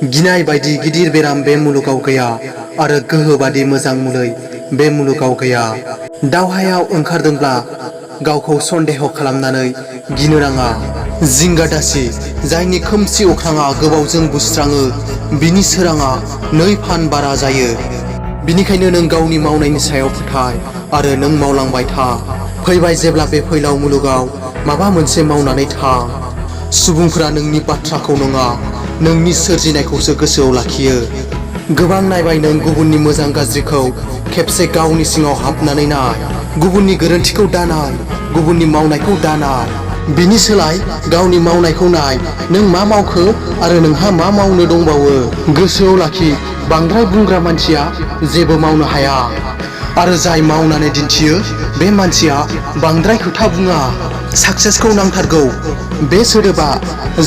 गिनाय बायदि गिदिर बेराम बे मुलुगाव गैया आरो गोहो बादि मोजां मुलै बे मुलुगाव गैया। दावहायाव ओंखारदोंब्ला गावखौ सन्देह खालामनानै गिनो नाङा। जिंगा दासि जायनि खोमसि अख्राङा गोबावजों बुस्राङो बिनि सोराङा 2 फान बारा जायो। बिनिखायनो नों गावनि मावनायनि सायाव फोथाय आरो नों मावलांबाय था। फैबाय जेब्ला बे फैलाव मुलुगाव माबा मोनसे मावनानै थां। सुबुंफोरा नोंनि बाथ्राखौ नङा नोंनि सोरजिनायखौसो गोसोआव लाखियो। गोबां नायबाय नों गुबुननि मोजां गाज्रिखौ खेबसे गावनि सिङाव हाबनानै नाय। गुबुननि गोरोन्थिखौ दानाय, गुबुननि मावनायखौ दानाय। बिनि सोलाय गावनि मावनायखौ नाय। नों मा मावखो आरो नोंहा मा मावनो दंबावो। गोसोआव लाखि बांद्राय बुंग्रा मानसिया जेबो मावनो हाया आरो जाय मावनानै दिन्थियो बे मानसिया बांद्राय खोथा बुङा। साक्सेसखौ नांथारगौ। बे सोदोबा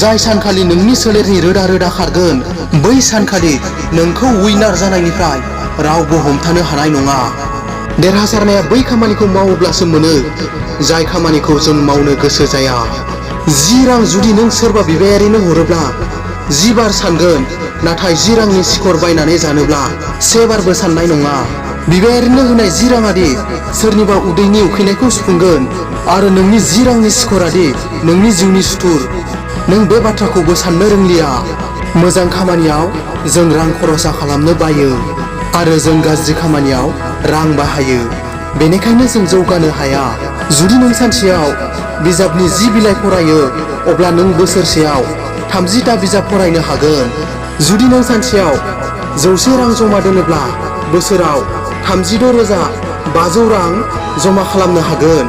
जाय सानखालि नोंनि सोलेरनि रोदा रोदा खारगोन बै सानखालि नोंखौ उइनार जानायनिफ्राय रावबो हमथानो हानाय नङा। देरहासारनाया बै खामानिखौ मावोब्लासो मोनो जाय खामानिखौ जों मावनो गोसो जाया। 10 रां जुदि नों सोरबा बिबायारिनो हरोब्ला 10 बार सानगोन, नाथाय 10 रांनि सिखर बायनानै जानोब्ला 1 बारबो साननाय नङा। बिबायारिनो होनाय 10 राङादि सोरनिबा उदैनि उखैनायखौ सुफुंगोन आरो नोंनि 10 रांनि सिखरादि नोंनि जिउनि सुथुर। नों बे बाथ्राखौबो साननो रोंलिया। मोजां खामानियाव जों रां खरसा खालामनो बायो आरो जों गाज्रि खामानियाव रां बाहायो। बेनिखायनो जों जौगानो हाया। जुदि नों सानसेयाव बिजाबनि 10 बिलाइ फरायो अब्ला नों बोसोरसेयाव 30 ता बिजाब फरायनो हागोन। जुदि नों सानसेयाव 100 रां जमा दोनोब्ला बोसोराव 36,500 रां जमा खालामनो हागोन।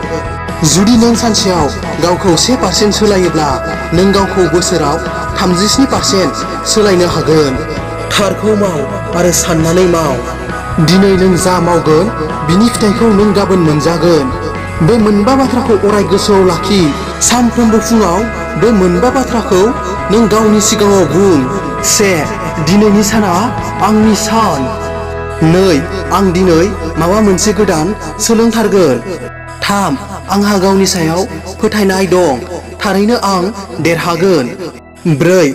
जुदि नों सानसेयाव गावखौ 1% सोलायोब्ला नों गावखौ बोसोराव 37% सोलायनो हागोन। थारखौ माव आरो साननानै माव। दिनै नों जा मावगोन बिनि फिथाइखौ नों गाबोन मोनजागोन। बे मोनबा बाथ्राखौ अराय गोसोआव लाखि। सानफ्रोमबो फुङाव बे मोनबा बाथ्राखौ नों गावनि सिगाङाव बुं। 1. दिनैनि साना आंनि सान। 2. आं दिनै माबा मोनसे गोदान सोलोंथारगोन। 3. आंहा गावनि सायाव फोथायनाय दं, थारैनो आं देरहागोन। 4.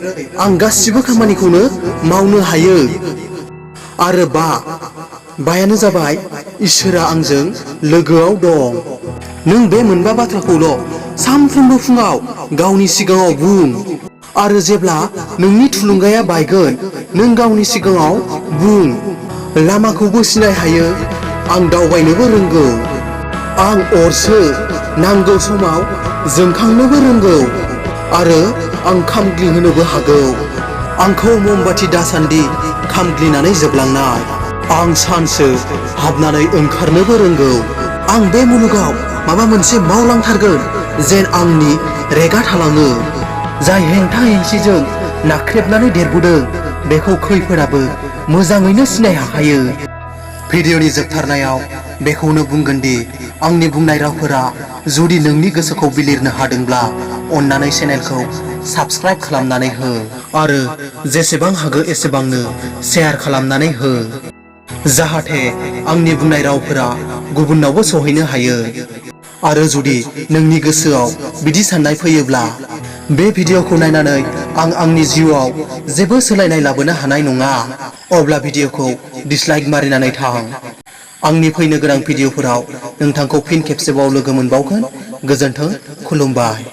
आं गासिबो खामानिखौनो मावनो हायो। आरो 5यानो जाबाय इसोरआ आंजों लोगोआव दं। नों बे मोनबा बाथ्राखौल' सानफ्रोमबो फुङाव गावनि सिगाङाव बुं आरो जेब्ला नोंनि थुलुंगाया बायगोन नों गावनि सिगाङाव बुं। लामाखौबो सिनाय हायो, आं दावबायनोबो रोंगौ। आं अरसो, नांगौ समाव जोंखांनोबो रोंगौ आरो आं खामग्लिहोनोबो हागौ। आंखौ ममबाति दासान्दि खामग्लिनानै जोबलांनाय। आं सानसो हाबनानै ओंखारनोबो रोंगौ। आं बे मुलुगाव माबा मोनसे मावलांथारगोन जेन आंनि रेगा थालाङो। जाय हेंथा हेंसिजों नाख्रेबनानै देरबोदों बेखौ खैफोदाबो मोजाङैनो सिनाय हाखायो। भिडिअनि जोबथारनायाव बेखौनो बुंगोन दि आंनि बुंनाय रावफोरा जुदि नोंनि गोसोखौ बिलिरनो हादोंब्ला अन्नानै चेनेलखौ साबस्क्राइब खालामनानै हो आरो जेसेबां हागौ एसेबांनो शेयार खालामनानै हो जाहाथे आंनि बुंनाय रावफोरा गुबुननावबो सहैनो हायो। आरो जुदि नोंनि गोसोआव बिदि साननाय फैयोब्ला बे भिडिअखौ नायनानै आं आंनि जिउआव जेबो सोलायनाय लाबोनो हानाय नङा, अब्ला भिडिअखौ डिसलाइक मारिनानै थां। आंनि फैनो गोनां भिडिअफोराव नोंथांखौ फिन खेबसेबाव लोगो मोनबावगोन। गोजोन्थों, खुलुमबाय।